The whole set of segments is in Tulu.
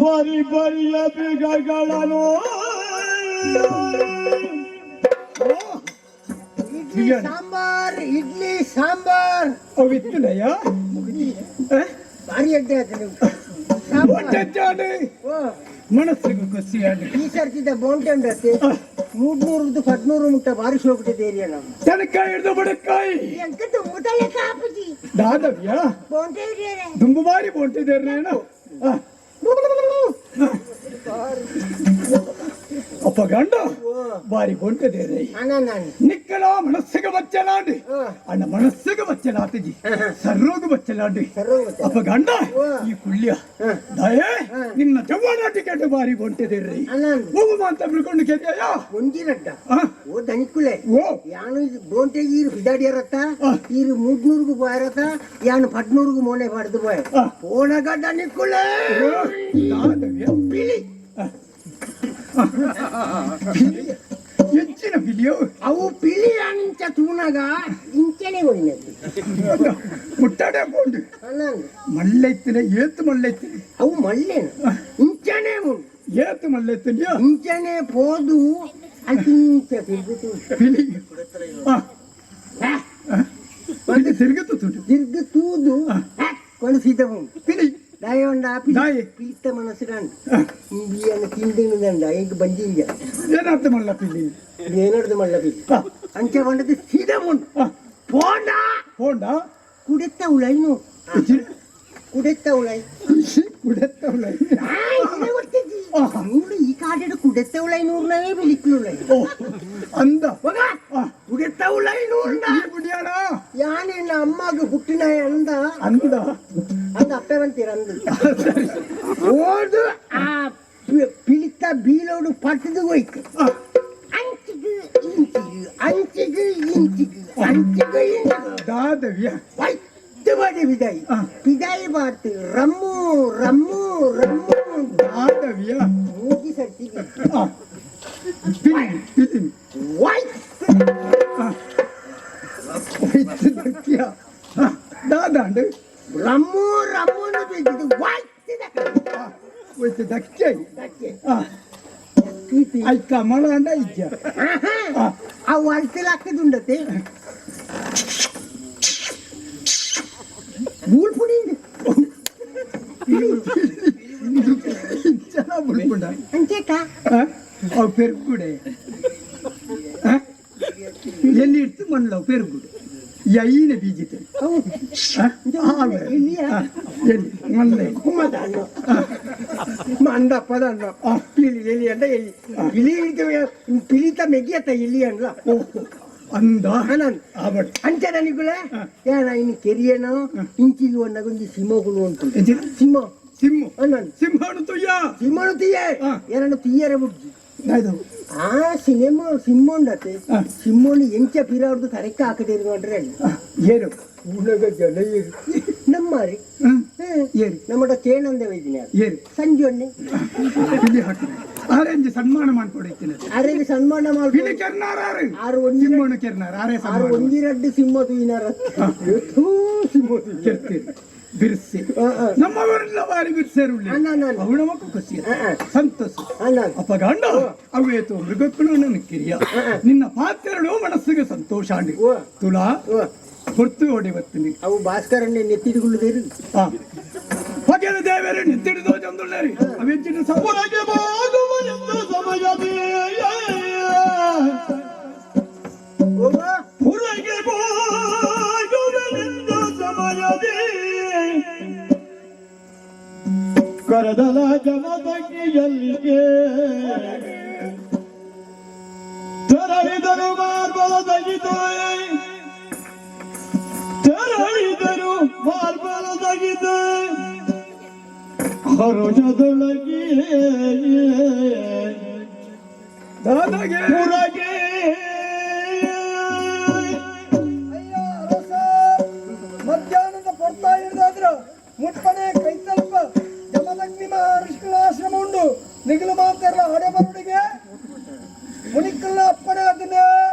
ಪರಿ ಪರಿಯ ಬಿಗಗಳನ್ನು. ಇಡ್ಲಿ ಸಾಂಬಾರ್, ಇಡ್ಲಿ ಸಾಂಬಾರ್. ಅವು ಇತ್ತುಲಯ್ಯ. ಭಾರಿ ಅಡ್ಡೆ ಆಯ್ತು ನೀವು ಸಾಂಬಾರ್. ಚಾಡು. ಓ. ಮನಸ್ಸಿಗೆ ಖುಷಿ ಆಡಿ. ಈ ಸರ್ತಿದ ಬೋಂಟೆ ಉಂಡತ್ತೆ 300ದ್ದು 13 ಮುಟ್ಟ ಬಾರಿ ಶೋಕಿಟ್ಟಿದೆ ಏರಿಯಾ ನಮ್ಮ. ತನಕಾಯಿ ಹಿಡಿದು ಬಡಕಾಯಿ. ಎಂಕ ದುಂಬುದಲ್ಲ ಕಾಪುಜಿ. ದಾದವ್ಯ. ಬೋಂಟೆ ಹಿಡಿಯರೆ. ದುಂಬು ಬಾರಿ ಬೋಂಟಿದ್ದೇನೆ ನಾನು. ಅಪ್ಪ ಗಂಡ ಬಾರಿ ಬೋಂಟಿದ್ದೇನೆ. ಅಣ್ಣ ನಾನು. ನಿಕ್ಕಲ ಮನಸ್ಸಿಗೆ ಬಚ್ಚಲಾಂಡಿ. ಅಣ್ಣ ಮನಸ್ಸಿಗೆ ಬಚ್ಚಲಾತಿಜಿ, ಸರ್ರೋಗು ಬಚ್ಚಲಾಂಡಿ. ಸರ್ರೋಗು ಬಚ್ಚಲ. ಅಪ್ಪ ಗಂಡ ಈ ಕುಳ್ಯ ದಯೆ ನಿನ್ನ ಚವ್ವಾಣ ಟಿಕೆಟ್ ಬಾರಿ ಬೋಂಟಿದ್ದೇರಿ. ಅಣ್ಣ. ಹೋಗು ಅಂತ ಬಿಡ್ಕೊಂಡು ಕೆದೆಯ. ಒಂಜಿರಡ್ಡ ಓ ದನಿಕುಲೆ. ಓ. ಯಾನು ಬೋಂಟೆ ಈರು ಹಿದಾಡಿಯರತ್ತ. ಈರು 300ಗೂ ಬಾರತ್ತ, ಯಾನು 14ಗೂ ಮೋನೆ ಪಡೆದು ಬಾಯ. ಪೋಣಗ ದನಿಕುಲೆ. ದಾದವ್ಯ. ಪಿಲಿ. ಹೆಚ್ಚಿನ ಪಿಲಿಯೋ? ಅವು ಪಿಲಿ ಅಂಚ ತೂನಗ ಇಂಚನೆ ಹೋಯಿನದ್ದು. ಮುಟ್ಟಾಡೆ ಪೋಂಡು. ಅಣ್ಣ. ಮಳ್ಳೆತ್ತಿನ ಏತು ಮಳ್ಳೆತ್ತಿನ? ಅವು ಮಲ್ಲೇನು ಇಂಚನೆ ಉಂಟು. ಏತು ಮಳ್ಳೆತ್ತಿನ? ಇಂಚನೆ ಪೋದು ಅಲ್ಲಿ ಇಂಚ ತಿರುಗುತು. ಪಿಲಿ ಪಿಲಿ ತಿರುಗುತ್ತು ತುಟು. ತಿರುಗು ತೂದು ಕೊಂಡು ಸೀದ ಉಂಟು. ಪಿಲಿ. ದಯವಂಡ. ದಾಯೆ? ಪಿಲಿತ ಮನಸ್ಸು ಬಿಯನ್ನು ತಿಂದಿನದಂಡ ಈಗ ಬಂಜಿಂಜ. ಏನಾರ್ಥ ಮಲ್ಲ ಪಿಲಿ? ಏನಡ್ದು ಮಲ್ಲ ಪಿಲಿ. ಅಂಚೆ ಬಂಡದು ಸೀದಾ ಉಂಟು. ಪೋಂಡ. ಪೋಂಡ. ಕುಡೆತ್ತ ಉಳೈನು, ಕುಡೆತ್ತ ಉಳೈ. ಕುಡೆತ್ತ ಉಳೈ. ನೂರು ಈ ಕಾಡಿಡು ಕುಡೆತ್ತ ಉಳೈ ನೂರ್ನವೇ ಬಿಲಿಕ್ಲು ಉಳೈ. ಓ ಅಂದ. ಕುಡೆತ್ತ ಉಳೈ ನೂರ್ನ. ಬಿಡಿಯಾಣ. ಯಾನೇನ ಅಮ್ಮಗೆ ಹುಟ್ಟಿನ ಅಂದ. ಅಂದ. ಅಂದ ಅಪ್ಪೆ ಬಂತೀರ ಅಂದು ಓದು ಆ ಪಿಲಿತ ಬೀಲೋಡು ಪಟ್ಟದು ಹೋಯ್ತು. ಅಂಚಿಗೆ ಇಂಚಿಗೆ ಅಂಚಿಗೆ ಇಂಚಿಗೆ ಅಂಚಿಗೆ ಇಂಚಿಗೆ. ದಾದವ್ಯ. ವೈತ್ತು ಮಾಡಿ ಬಿದಾಯಿ. ಬಿದಾಯಿ ಬಾರ್ತು ರಮ್ಮು ರಮ್ಮು ರಮ್ಮು. ದಾದವ್ಯ. ಮೂಗಿ ಸರ್ತಿಗೆ. ಪಿಲಿ ಪಿಲಿ. ವೈತ್. ವೈತ್ತು ದಕ್ಕಿಯ ದಾದಾಂಡು. ರಮ್ಮು ರಮ್ಮು ಬಿದ್ದಿದ್ದು ವೈತ್. ವೈತ್ತು ದಕ್ಕಿಯ. ಐಕ ಮಳಾಂಡ ಇಜ್ಜ. ಆ ವಲ್ತಲಾಗ್ತದುಂಡತೆ ಬೂಲ್ಪುಡಿ. ಜನ ಬುಲ್ಪುಂಡ. ಅಂಚೇಕ. ಅವು ಪೆರುಗುಡೆ ಎಲ್ಲಿ ಇಡ್ತು ಮಣ್ಣು ಪೆರುಗುಡೆ ಐನ ಬೀಜಿತೆ. ಎಲ್ಲಿ ಮಲ್ಲೆ. ಕುಮ್ಮದಣ್ಣು ಮಂದಪ್ಪದಣ್ಣು ಪಿಲಿ ಎಲಿ ಅಂಡ ಎಲಿ ಪಿಲಿ ಪಿಲಿತ ಮೆಗಿಯತ್ತ ಎಲಿ ಅನ್ಲ. ಓ ಅಂದ. ಅನನ್. ಆಬಟ್. ಅಂಚ ನನಗುಲ ಏನ ಇನ್ನು ಕೆರಿಯನೋ ಇಂಚಿಗೆ ಒಂದಾಗೊಂಜಿ ಸಿಂಹಗಳು ಉಂಟು. ಎಂಚಿನ? ಸಿಂಹ. ಸಿಂಹ. ಅನನ್. ಸಿಂಹನು ತುಯ್ಯ. ಸಿಂಹನು ತೀಯೆ. ಏನನ್ನು ತೀಯರ ಬುಡ್ಜಿ. ಆಯ್ತು. ಆ ಸಿನಿಮಾ ಸಿಂಹ ಉಂಡತೆ. ಸಿಂಹನು ಎಂಚ ಪಿರಾಡ್ದು ತರೆಕ್ಕ ಹಾಕದಿರುವಂಡ್ರೆ. ಏನು? ಉಲಗ ಜನ ನಮ್ಮಾರಿ. ಏರು? ನಮ್ಮಡ ಕೇನಂದೆ ವೈದಿನ. ಏರು? ಸಂಜೊನ್ನೆ. ಪಿಲಿ ಹಾಕಿದೆ ಆರೆಂಜ್ ಸನ್ಮಾನ ಮಾಡ್ಕೊಡೈತಿನ. ಆರೆಗೆ ಸನ್ಮಾನ ಪಿಲಿ ಮಾಡ್ಕೊಂಡು ಕೆರ್ನಾರ ಆರು. ಆರು ಒಂಜಿ ಸಿಂಹನು ಕೆರ್ನಾರ ಆರೇ. ಆರು. ಸನ್ಮಾನ. ಒಂಜಿ ರಡ್ಡು ಸಿಂಹ ತೂಯಿನಾರ ಎಥೂ ಸಿಂಹ ತೂಯಿನಾರ. ಕೆರ್ತೀರಿ ಬಿರ್ಸೆ. ನಮ್ಮವರೆಲ್ಲ ಬಾರಿ ಬಿರ್ಸೇರು. ಅಣ್ಣ, ಅಣ್ಣ. ಅವು ನಮಗೂ ಖುಷಿ. ಆ. ಸಂತೋಷ. ಅಣ್ಣ. ಅಪ್ಪ ಗಂಡ ಅವೇತು ಮೃಗಕ್ಕೂ ನನ್ನ ಕಿರಿಯ ನಿನ್ನ ಪಾತ್ರೆಗಳು ಮನಸ್ಸಿಗೆ ಸಂತೋಷ ಅಂಡಿ. ಓ. ತುಲಾ. ಓ. ಹೊರ್ತು ಓಡಿ ಬರ್ತೀನಿ. ಅವು ಭಾಸ್ಕರನ್ನೇ ನೆತ್ತಿಡುಕೊಳ್ಳುದೇರು. ಹೊಗೆದ ದೇವರು ನಿಂತಿಡಿದೋ ಚಂದುಳ್ಳೇರಿ ಅವೆಂಚಿನ ಹೊರಗೆ ಬಾಗುವ ಸಮಯದೇ. ಓ. ಹೊರಗೆ ಬಾಗುವನೆಂದ ಸಮಯದೇ ಕರೆದಲ ಜನದಂಗಿಯಲ್ಲಿಗೆ ತೆರಳಿದರು ಮಾರ್ಬಲದಗಿತು, ತೆರಳಿದರು ಮಾರ್ಬಲದಗಿತು ಹರುಷದೊಳಗೆ. ದಾದಾಗೆ. ಹೊರಗೆ. ಅಯ್ಯ ಅರಸ, ಮಧ್ಯಾಹ್ನದ ಪೊರ್ತಾ ಹಿಡಿದಾದ್ರ ಮುಟ್ಪನೆ ಕೈತಲ್ಪ ಜಮದಗ್ನಿ ಮಹರ್ಷಿಗಳ ಆಶ್ರಮ ಉಂಡು. ನಿಗಲು ಮಾತಾರಲ್ಲ ಹಡೆ ಬರುಡಿಗೆ ಮುನಿಕ್ಕಲ್ಲ ಅಪ್ಪಣೆ ಅದನ್ನೇ.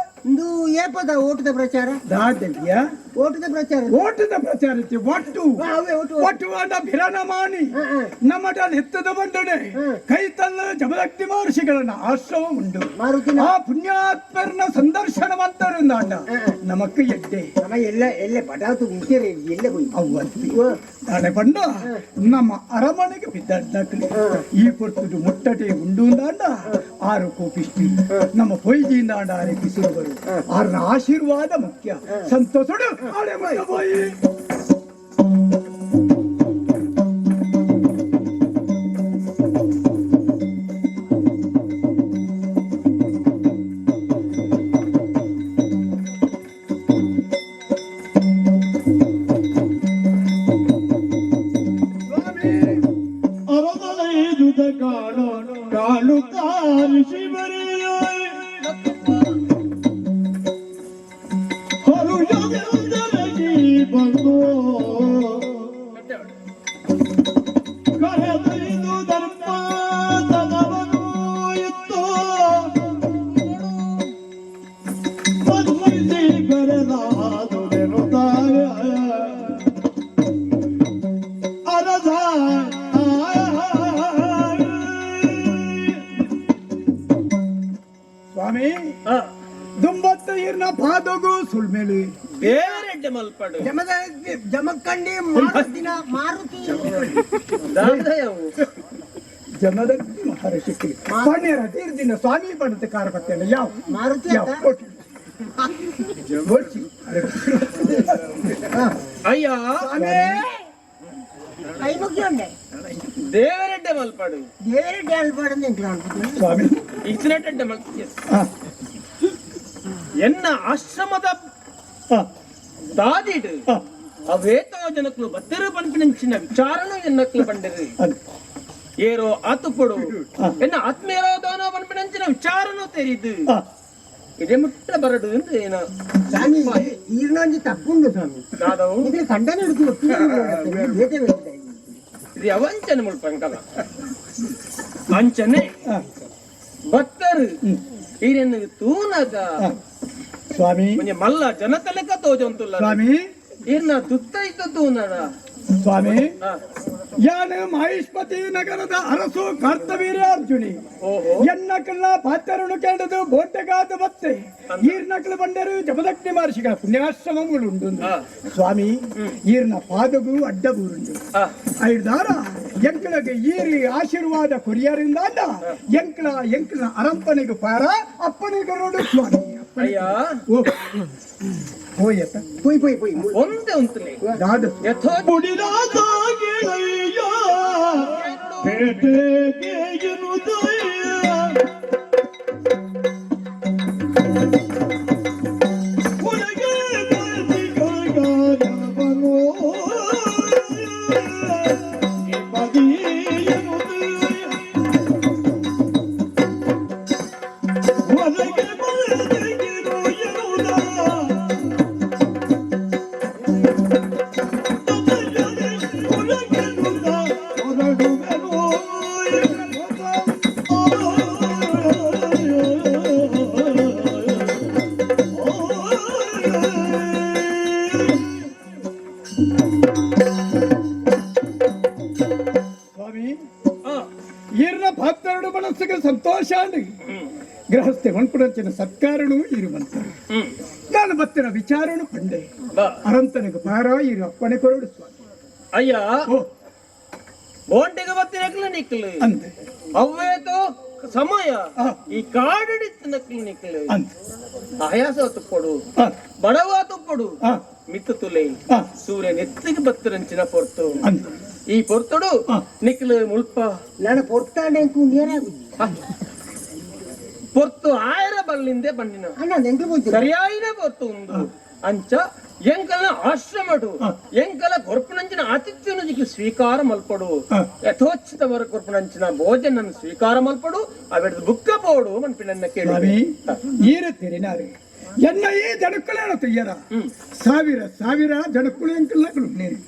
ಇಂದು ಏಪದ ಓಟದ ಪ್ರಚಾರ? ದಾದವ್ಯ. ಓಟದ ಪ್ರಚಾರ. ಓಟದ ಪ್ರಚಾರಕ್ಕೆ ಒಟ್ಟು ಅವೇ ಓಟು. ಒಟ್ಟು ಅಂಡ ಭಿರನಮಾನಿ ನಮ್ಮಟಲ್ಲಿ ಎತ್ತದ ಬಂಡನೆ ಕೈ ತಲ್ಲ ಜಮದಗ್ನಿ ಮಹರ್ಷಿಗಳನ್ನ ಆಶ್ರಮ ಉಂಟು. ಮಾರುತಿನ. ಆ ಪುಣ್ಯಾತ್ಮರನ್ನ ಸಂದರ್ಶನ ಮಂತರಿಂದ ಅಣ್ಣ ನಮಕ್ ಎಡ್ಡೆ. ನಮ್ಮ ಎಲ್ಲ ಎಲ್ಲ ಬಡಾತು ಮುಖ್ಯರೇ ಎಲ್ಲ ಹೋಯ್. ಅವ್ವಂತಿ ನಾಳೆ ಬಂಡ ನಮ್ಮ ಅರಮನೆಗೆ ಬಿದ್ದಡ್ನಕ್ಲಿ ಈ ಪೊರ್ತುಡು ಮುಟ್ಟಟೆ ಉಂಡು ಅಂಡ ಆರು ಕೋಪಿಷ್ಟಿ ನಮ್ಮ ಪೊಯ್ಜಿಯಿಂದ ಅಂಡ ಆರೆ ಕಿಸುರುವರು ಆರನ ಆಶೀರ್ವಾದ ಮುಖ್ಯ ಸಂತೋಷಡು ಆಡೆ ಮುಟ್ಟ ಪೋಯಿ. ಅರಮನೈದುದ ಕಾಣೋ ಕಾಣುತ್ತಾ ಋಷಿವರಿಯ ಹರುಷದಿಂದಲಗಿ ಬಂದು ಕರೆದೊಯ್ದು ಧರ್ಮಾಸನವನು ಇತ್ತು ಬಂದಿಸಿ ಕರೆದಾದುದೆನ್ನುತ್ತಾರೆ ಅರಸ. ಸ್ವಾಮಿ, ದುಂಬತ್ತ ಈರ್ನ ಪಾದಗು ಸುಳ್ಮೇಲು. ದೇವರೆಡ್ಡೆ ಮಲ್ಪಡು. ಜಮದ ಜಮಖಂಡಿ ಮಾರುತಿನ ಮಾರುತಿ. ದಾದಯವು. ಜಮದಗ್ನಿ ಮಹರ್ಷಿ ಪಣ್ಣೇರ ತೀರ್ದಿನ ಸ್ವಾಮಿ ಪಡತೆ ಕಾರ ಬತ್ತೇನೆ ಯಾವ ಮಾರುತಿ ಯಾವ ಅಂತ? ಕೊಟ್ಟು ಕೊಡ್ಸಿ. ಅಯ್ಯ. ಸ್ವಾಮಿ. ಕೈ ಮುಗಿಯೋಂಡೆ. ದೇವರೆಡ್ಡೆ ಮಲ್ಪಡು. ದೇವರೇ ಡ್ಯಾಲ್ ಪಾಡಂದು ಎಂಕ್ಲ ಅನ್ಪುದು. ಸ್ವಾಮಿ. ಇಚ್ಚಿನಟ್ಟೆಡ್ಡೆ ಮಲ್ ಆ, ಎನ್ನ ಆಶ್ರಮದ ಆ, ದಾದಿಡು ಆ, ಅವೇತೋ ಜನಕ್ಲು ಬತ್ತಿರು ಪನ್ಪಿನಂಚಿನ ವಿಚಾರನು ಎನ್ನಕ್ಲು ಬಂಡಿರು. ಅದು. ಏರೋ ಆತುಪೊಡು ಎನ್ನ ಆತ್ಮೀಯರೋ ದಾನೋ ಪನ್ಪಿನಂಚಿನ ವಿಚಾರನು ತೆರಿದು ಆ, ಇದೇ ಮುಟ್ಟ ಬರಡು ಎಂದು ಏನ. ಸ್ವಾಮಿ, ಈರ್ನೊಂಜಿ ತಪ್ಪುಂಡು ಸ್ವಾಮಿ. ದಾದವು. ನಿಮಗೆ ಖಂಡನೆ ಹಿಡಿದು ಬೇಟೆ ಬೇಟೆ. ಇದು ಅವಂಚನೆ ಮುಳ್ಪಂಕಲ ಅಂಚನೆ ಆ, ಭಕ್ತರು ಈರೆನ್ನು ತೂನಗ ಆ. ಸ್ವಾಮಿ. ಒಂಜಿ ಮಲ್ಲ ಜನತಲೆಕ ತೋಜೊಂತುಲ್ಲ. ಸ್ವಾಮಿ. ಈರ್ನ ದುತ್ತ ಇದ್ದ ತೂನಡ. ಸ್ವಾಮಿ, ಯಾನು ಮಹಿಷ್ಪತಿ ನಗರದ ಅರಸು ಕಾರ್ತವೀರ್ಯಾರ್ಜುನಿ. ಓಹೋ. ಎನ್ನಕಲ್ಲ ಪಾತ್ರರುನು ಕೇಳದು ಬೋಟೆಗಾದ ಬತ್ತೆ ಈರ್ನಕಲು ಬಂಡರು ಜಮದಗ್ನಿ ಮಹರ್ಷಿಗಳ ಪುಣ್ಯಾಶ್ರಮಗಳು ಉಂಡು. ಸ್ವಾಮಿ, ಈರ್ನ ಪಾದಗೂ ಅಡ್ಡಬೂರುಂಡು. ಐದಾರ ಎಂಕಳಗೆ ಈರಿ ಆಶೀರ್ವಾದ ಕೊರಿಯರಿಂದ ಎಂಕಳ ಎಂಕಳ ಅರಂಪನೆಗೆ ಪಾರ ಅಪ್ಪನಿಗೆ ರೋಡು ಸ್ವಾಮಿ, ಅಪ್ಪನಿಗೆ. ಅಯ್ಯ. ಓ ಹೋಯತ್ತ. ಪೊಯ್ ಪೊಯ್ ಪೊಯ್. ಒಂದೇ ಉಂತುಲೆ. ದಾದ. ಯಥೋ. ಬುಡಿದಾಗಿಳಯ್ಯ ಪೇಟೆಗೆನುದಯ್ಯ ಉನಗೆ ಬಂದಿಗಾಗವನು ಬದಿಯನುದಯ್ಯ ಒನಗೆ ಬಂದಿಗಿರು ಎನ್ನುವುದ. ಸ್ವಾಮಿ, ಈರ್ನ ಭಕ್ತರುಡು ಮನಸ್ಸಿಗೆ ಸಂತೋಷ ಗೃಹಸ್ಥೆ ಮನ್ಪುಡಂಚಿನ ಸತ್ಕಾರನು ಇರುವಂತರು. ನಾನು ಬತ್ತಿನ ವಿಚಾರಣು ಪಂಡೆ. ಬಾ. ಅರಂತನಿಗೆ ಪಾರ ಇರು ಅಪ್ಪಣೆ ಕೊರಡು ಸ್ವಾಮಿ. ಅಯ್ಯ. ಓ. ಬೋಂಟಿಗೆ ಬತ್ತಿನಕ್ಲು ನಿಕ್ಲು. ಅಂದೆ. ಅವ್ವೇತೋ ಸಮಯ ಈ ಕಾಡಿಡಿತ್ತು ನಕ್ಲು ನಿಕ್ಲು. ಅಂದೆ. ಆಯಾಸ ತುಪ್ಪಡು, ಬಡವ ತುಪ್ಪಡು, ಮಿತ್ತು ತುಲೆ. ಸೂರ್ಯ ನೆತ್ತಿಗೆ ಬತ್ತರಂಚಿನ ಪೊರ್ತು. ಅಂದೆ. ಈ ಪೊರ್ತುಡು ನಿಕ್ಲು ಮುಲ್ಪ. ನಾನು ಪೊರ್ತಾಂಡೆ ಎಂಕು ನೇರಾಗುದು. ಪೊರ್ತು ಆಯರ ಬಲ್ಲಿಂದೆ ಬಣ್ಣಿನ. ಅಣ್ಣ ಎಂಕ್ಲು ಪೋಯ್ತು. ಸರಿಯಾಯಿನ ಪೊರ್ತು ಉಂದು. ಅಂಚ ಎಂಕಲ್ನ ಆಶ್ರಮಡು ಎಂಕಲ ಕೊರ್ಪುನಂಚಿನ ಆತಿಥ್ಯನು ಸ್ವೀಕಾರ ಮಲ್ಪಡು. ಯಥೋಚಿತವರ ಕೊರ್ಪುನಂಚಿನ ಭೋಜನ ಸ್ವೀಕಾರ ಮಲ್ಪಡು, ಅವೆಡ್ದು ಬುಕ್ಕ ಪೋಡು ಮನ್ಪಿನನ್ನ ಕೇಳಿ. ಸ್ವಾಮಿ, ಈರ ತೆರಿನಾರು ಎನ್ನ ಈ ಜಣಕ್ಕುಲೇನ ತುಯ್ಯರ ಸಾವಿರ ಸಾವಿರ ಜಣಕ್ಕುಳು ಎಂಕಲ್ನಕಲು ನೀರು.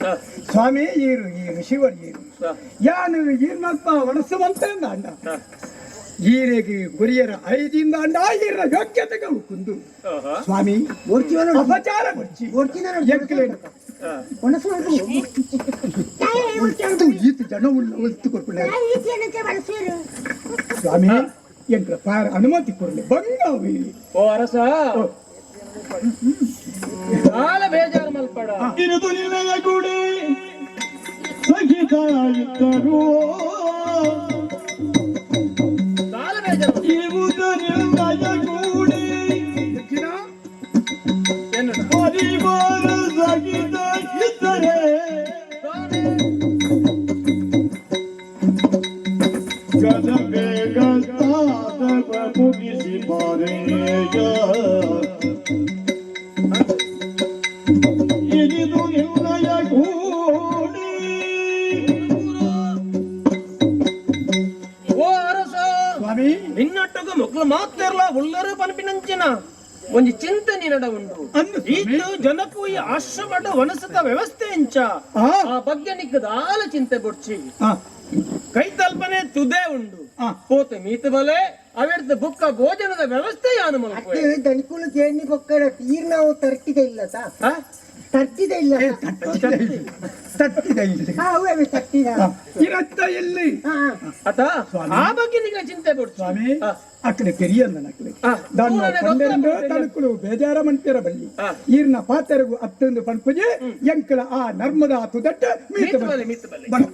ಸ್ವಾಮಿ, ಈರು ಈ ಋಷಿವರ್ ಈರು ಯಾನು ಈರ್ನಲ್ಪ ಒಣಸುವಂತೆ ಅಂದ ಅಣ್ಣ. ಈರೆಗೆ ಕೊರಿಯರ ಐದಿಂದ ಅಂಡ ಈರ ಯೋಗ್ಯತೆಗೆ ಕುಂದು. ಸ್ವಾಮಿ, ಅಪಚಾರ ಬರ್ಚಿ. ಎಂಕ್ಲೇನು ಈತ ಜನ ಉಳ್ಳ ಒಲ್ತು ಕೊರ್ಪುಣ. ಸ್ವಾಮಿ, ಎಂಕ್ಲ ಪಾರ ಅನುಮತಿ ಕೊರಲೆ ಬಂಗಾವಿ. ಓ ಅರಸ, ಕಾಲ ಬೇಜಾರು ಮಲ್ಪಡ. ಇರುದು ನಿನ್ನಯ ಗುಡಿ ಸಹಿತ ಇದ್ದರು. ಕಾಲ ಬೇಜಾರು. ಇರುವುದು ನಿನ್ನಯ ಗುಡಿ ದಕ್ಷಿಣ. ಏನು? ಪರಿವಾರ ಸಹಿತ ಇದ್ದರೆ ಗದ ಬೇಗ ತಾತವ ಮುಗಿಸಿ ಬಾರೆಯ. ಇರಿದು ನಿನ್ನಯ ಗೂಡಿ. ಓ ಅರಸ. ಸ್ವಾಮಿ. ನಿನ್ನೊಟ್ಟಗ ಮೊಗ್ಲು ಮಾತೆರ್ಲ ಉಳ್ಳರು ಪನ್ಪಿನಂಚಿನ ಒಂಜಿ ಚಿಂತೆ ನಿನಡ ಉಂಡು. ಅಂದು ಸ್ವಾಮಿ. ಈತು ಜನಕ್ಕೂ ಈ ಆಶ್ರಮದ ವನಸದ ವ್ಯವಸ್ಥೆ ಎಂಚ, ಆ ಬಗ್ಗೆ ನಿಕ್ಕ ದಾಲ ಚಿಂತೆ ಬುಡ್ಚಿ. ಕೈ ತಲ್ಪನೆ ತುದೆ ಉಂಡು. ಪೋತೆ ಮೀತ ಬಲೆ ಅವೆಡ್ದ ಬುಕ್ಕ ಭೋಜನದ ವ್ಯವಸ್ಥೆ ಯಾನು ಮಲ್ಪುವೆ. ದಣಿಕುಲು ಕೇಳಿ ಪೊಕ್ಕಡ ತೀರ್ ನಾವು ತರ್ಟಿದ ಇಲ್ಲ ತಾ. ತರ್ಟಿದ ಇಲ್ಲ. ಏ, ತಟ್ಟಿದ ಇಲ್ಲ. ತಟ್ಟಿದ ಇಲ್ಲ. ಹಾ, ಅವೇ ತಟ್ಟಿದ. ಇರತ್ತ ಎಲ್ಲಿ? ಹಾ. ಅತ ಆ ಬಗ್ಗೆ ನಿಕ್ಕ ಚಿಂತೆ ಬುಡ್ಚಿ. ಸ್ವಾಮಿ, ಅಕ್ಕಡೆ ಪೆರಿಯಂದನ ಅಕ್ಕಡೆ ದಾನ್ನ ಊರನೆ ಪಂಡೆರಂದು ಗೊತ್ತಲ್ಲ. ತಣುಕುಲು ಬೇಜಾರ ಮನ್ಪೇರ ಬಲ್ಲಿ. ಈರ್ನ ಪಾತೆರಗು ಅತ್ತಂದು ಪನ್ಪುಜೆ ಎಂಕಲ ಆ ನರ್ಮದಾ ತುದಟ್ಟ ಮೀತ ಮೀತ ಬಲೆ, ಮೀತ ಬಲೆ. ಬಲ.